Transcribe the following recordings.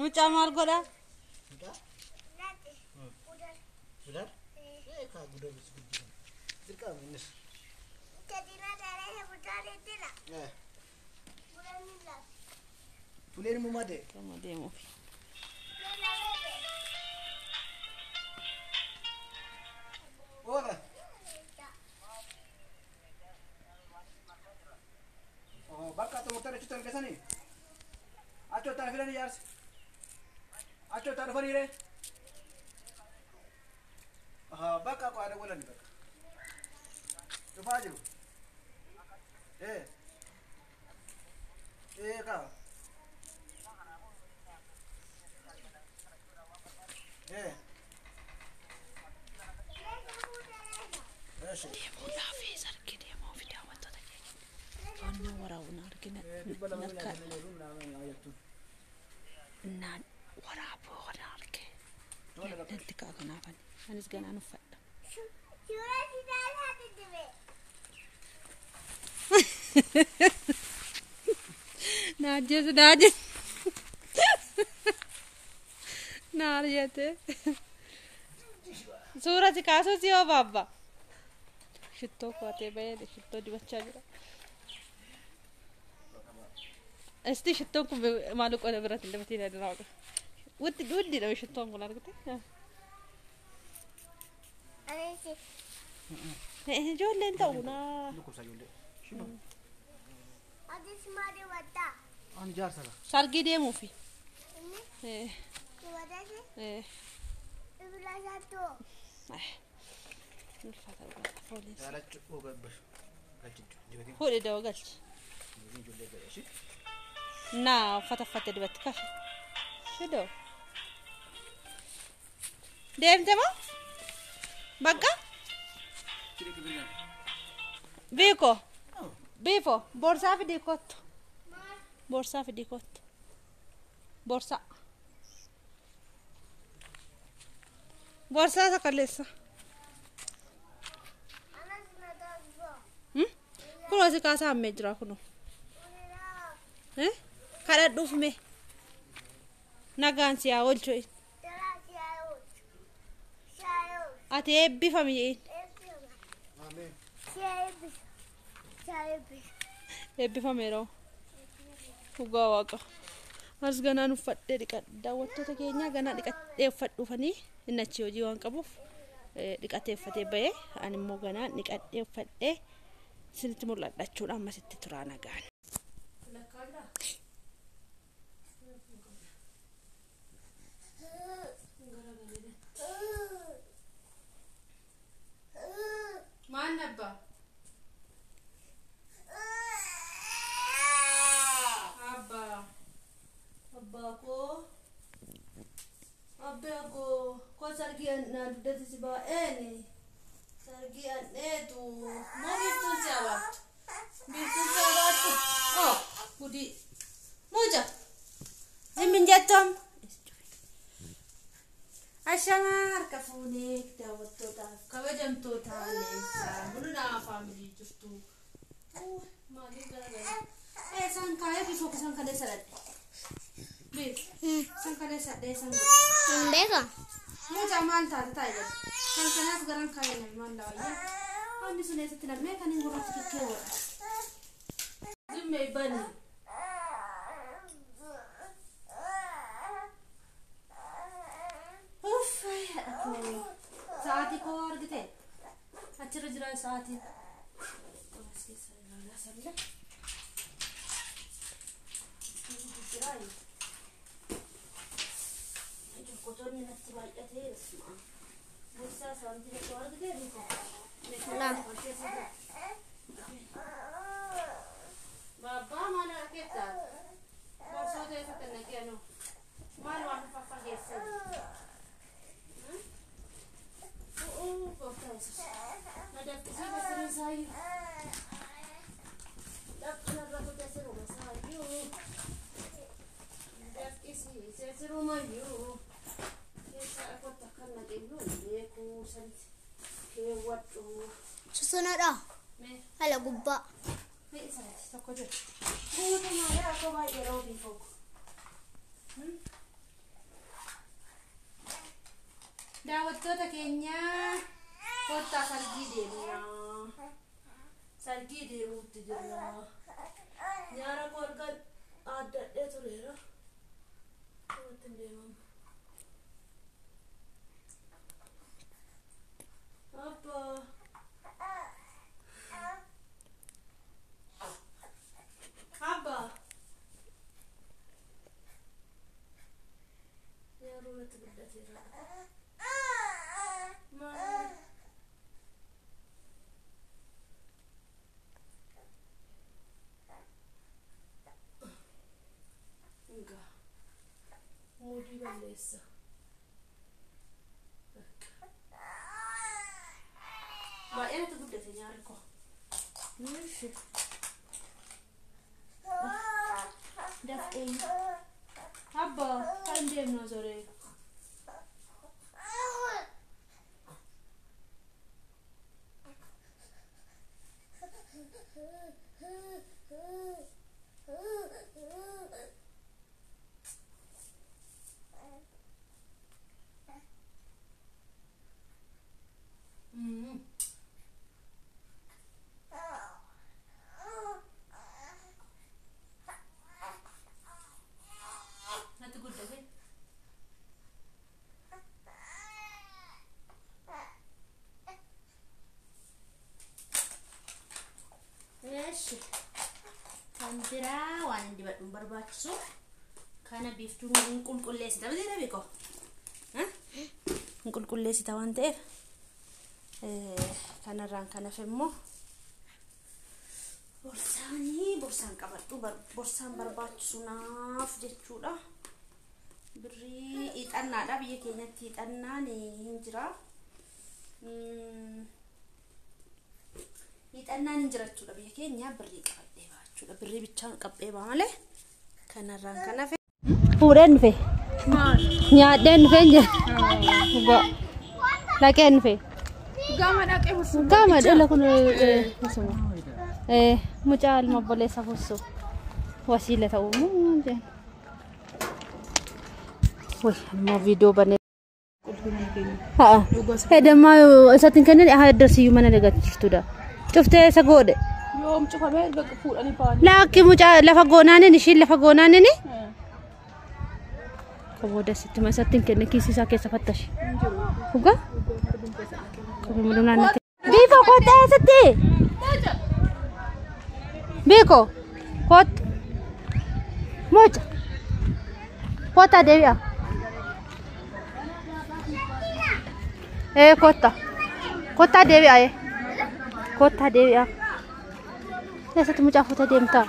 Mucaa maal godha? Deemuufi. Bakka xumurtan achitti argasanii? Achi ottaan fidanii jaarsa? Achi ottaan dhufanii ree? Bakka qo'aa dawwalan bakka. Dhufaa jiru. Ee. Ee kaa. Ee. Deemuudhaaf sargii deemuuf daawwattoota keenya. Qonna waraabuna argina. Naan waraabuu kana arge. Nanti kaa kanaafan. Anis ganaan uffadha. Naajjeesu naajjeesu. Naar jette. Suura si kaasuu si hoo baabba. Shittoo kaatee bahee shittoo dibachaa jira. Esti shittoon kun maal qola biratti dibatiin adiraa oga. Wutti wuddiidha shittoon kun argite. Ijoolleen ta'u naa. Sargii deemuufi. Fuudhi dawoo galchi. Naa uffata uffattee dibatti kafi. Shidoo. Deemte moo? Bakka? Biiko. Biifo. Boorsaa fidii kottu. Boorsaa fidii kottu. Boorsaa. Boorsaa isa qalleessa. Kunoo si kaasaa hammee jira kunoo. Kadhadhuuf mee. Nagaan si haa oolchu. Ati eebbifami jedhin. Eebbifameera. Dhugaa waaqa. As ganaan uffadhee dhiqadhe daawwattoota keenyaa ganaa dhiqadhee uffadhuufanii inni achi hojii waan qabuuf dhiqatee uffatee bahee ani immoo ganaan dhiqadhee uffadhee isinitti mul'adhachuudha ammasitti turaa nagaan. Maal nabba? Abba. Abbaa koo. Abbaa koo. Koo sargii na dugdatti si baa'eeni. Sargii an'eetu. Moo biiftuun si abaattu? Biiftuun si abaattu? Oh, gudii. Muuja. Zimmin jettoom. Ashamaa harka fuunee daawwattootaaf kabajamtoota leencaa bulunaa faamilii jirtu. Maaliif garagara? Isaan kaayee bifa isaan kalee sadhadhe. Biif isaan kalee sadhee isaan godhe. Hin beeka. Mucaa maal taate taa'e jedhe. Kan kanaas garan kaayee namni maal laawayyaa. Wanni sun eessatti nam'ee kan hin gurraatti kikkee godha. Zimmee bani. Sa'aatii koo argite achirra jira sa'aatiin. As keessa ilaalaa sallee. Jokkotonni natti baay'atee isma. Boorsaa saantii tokko argite biko. Babbaa maal argita? Boorsoota eessatti naqee noo? Maal waan faffaa keessan? Sirumayyuu keessa akkatti akka naqeyyuu beekuu sanitti keewwadhu. Susunadha. Mee Hala gubbaa. mee isaati tokko jira. Guutummaa akka baay'ee roobii foku. Daawwattoota keenya kottaa sargii deemna. Sargii deemuutti jirra. Nyaara koo argan addadhee tureera. Wanti hin deemamu. Abbaa. Abbaa. Yeroo natti guddateera. Maal? Egaa muudii balleessa. Baay'ee natti guddate nyaarri koo. Mishi. Dafqee. Abbaa kan deemnu zoree. Natti guddate. Eeshi. Kan biraa waan hin dibadhu hin barbaachisu. Kana biiftuun hin qulqulleessita miti beekoo? Hin qulqulleessita waan ta'eef kanarraan kan hafe immoo borsaanii borsaan qabadhu borsaan barbaachisu naaf jechuudha. Birrii hiixannaadha biyya keenyatti hiixannaan hin jira. Hiixannaan hin jira jechuudha biyya keenya birrii qabadhee ba'a jechuudha. Birrii bichaan qabdee ba'a malee kanarraan kan hafe. Fuudheen dhufe. Nyaadheen dhufe hin jira. Dhugaa. Dhaqeen dhufe. Gama dhaqee fussu. Gama dhala kun osuma. Mucaa ilma obboleessa fussu. Wasiila ta'uu moo jedhan. Way ammoo viidiyoo banee. Haa. Hedammaa isatti hin kennin haa darsiyyuu mana dagachiiftudha. Cuftee isa godhe. Yoom cufamee bakka fuudhanii ba'anii. Laakki mucaa lafa goonaanin ishiin lafa goonaanin. Qobooda sitti ma isatti hin kenne kiisii isaa keessa fattashi. Dhugaa? Kophee mul'inaan natti. Biifoo kottu eessatti? Biiko kottu. Muca. Kottaa deebi'a. Ee kotta. Kottaa deebi'a ee. Kottaa deebi'a. Eessatti mucaa fuutee deemtaa?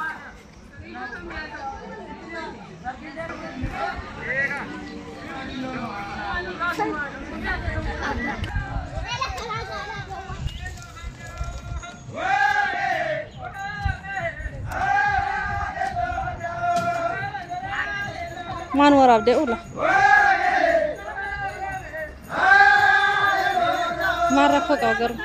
Maan waraabdee oola? Maal rakkoo qaba garuu?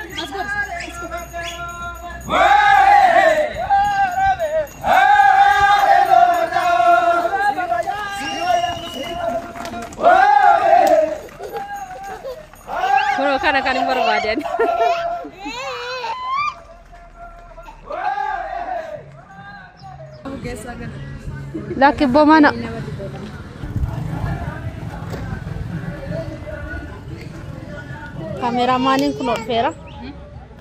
Kunoo kana kan hin barbaadan. Lakki mana. Kaameraamaaniin kun dhufeera.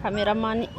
Kaameraamaanii.